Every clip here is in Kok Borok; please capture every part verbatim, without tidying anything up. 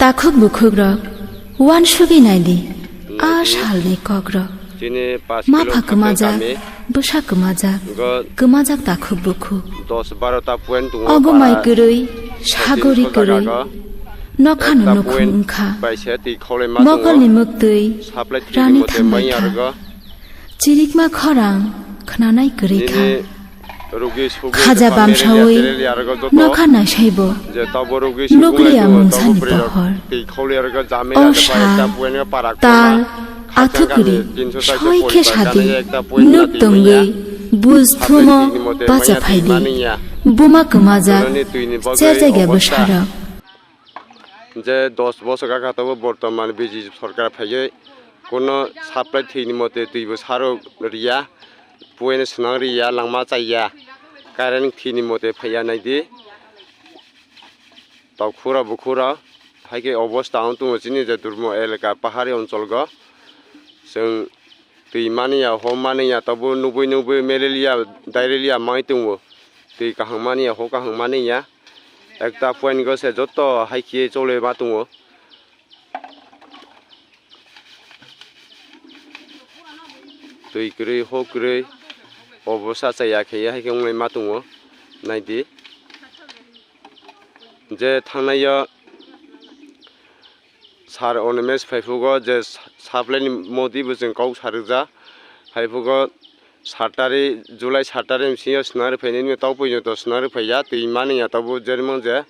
Takhuk bukhukrok, uansugwi naidi, a salni kokrok. Mapha kwmajak, bwsa kwmajak, kwmajak takhuk bukhuk. Ogo mai kwrwi, sagori kwrwi, nokhano nukhung wngkha. Mokolni mwktwi, rani thangbai kha. Chirikma khorang khnanai kwrwi kha. Khaja bamsawi nokha naisaibo nukliya mungsani pohor. O sal, tal, athukri soi khe sadi nuk tongwi buj thumo bacha phaidi. Buma kwmajak cherjagya bwsarok. Je dos bosor gakha tobo bortoman B J P sorkar phaiwi kuno supply thwini mote twibo sarok riya, puino swnam riya, langma chaiya, current thwini mote phaiya naidi. Tokhura bukhura hai khe obosta wng tongo chini je durmo elaka pahari oncholgo. Chwng twi mani ya, hom mani ya, tobo nugwi nugwi malaria, diarrhea mangwi tongo. Twi kaham mani ya, hom kaham mani ya. Ekta point go se joto hai khe chole ma tongo. Twi kwrwi, hok kwrwi, obo sa chaya khe hai khe wngwi ma tongo. Naidi. Je thangnai o Sir Animesh phaiphugo je sa-, supply ni modi bo chwng kok sa rwkjak. Phaiphugo sat tarik, July sat tarik ni bisingo swnam rwphainai, tok poito to swnam rwphaiya, twi mani ya tobo jermang je,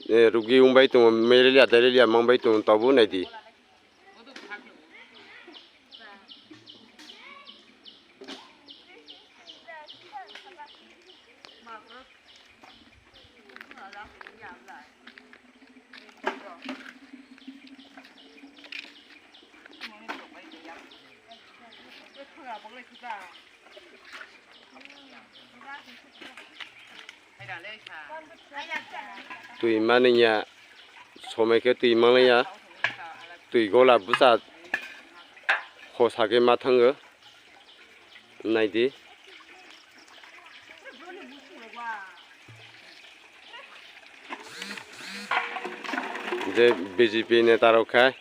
eh, rugi wngbai tongo, malaria, diarrhea mangbai tongo, tobo naidi. Twi mani ya, somai khe twi manliya, twi gola bwsa khosa khe ma thango. Naidi. Je B J P neta rok khe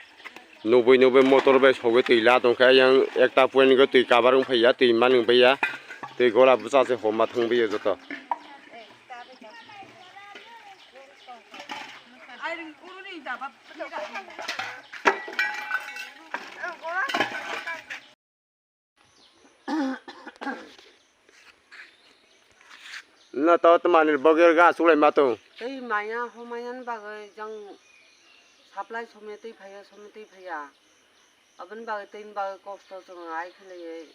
nubui nubui motor bai sogwi twi la tongkha, yang ekta point go twi kabar wng phaiya, twi manwng baiya, twi gola bwsa se homa thang baiya joto. No to tmani bogor ga sulai ma tong. Tei maya homaya ni bagwi jang supply somya tei phaiya, somya tei phaiya. Aboni bagwi tei ni bagwi kosto chwng ai khlaiwi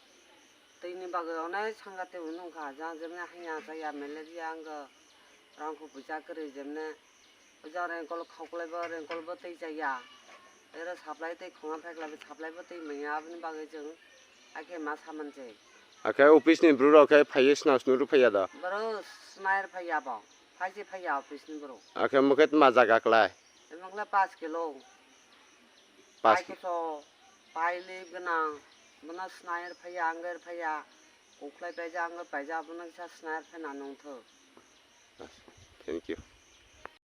tei ni bagwi onek sangate bo nungkha. Jang jemne hanya chaya malaria wngkha, rang kho puisa kwrwi jemne. Puja rengkol khoklai bo, rengkol bo tei chaya. Ero supply tei khonga pheklai bo, supply bo tei manya, aboni bagwi chwng hakhe ma saman se. Hakhe office ni bwrwi rok khe phaiwi sna snu rw phaiya da? Boro snair phaiya bo, phaise phaiya office ni bwrwi. Hakhe mokhe tma jaga klai? Emang le paanch kilo. Paanch pai kilo. Koso, pai lip gwnang, bono snair phaiya, angwer phaiya, koklai paija, angwer paija, abono kisa snair phai na nungthok.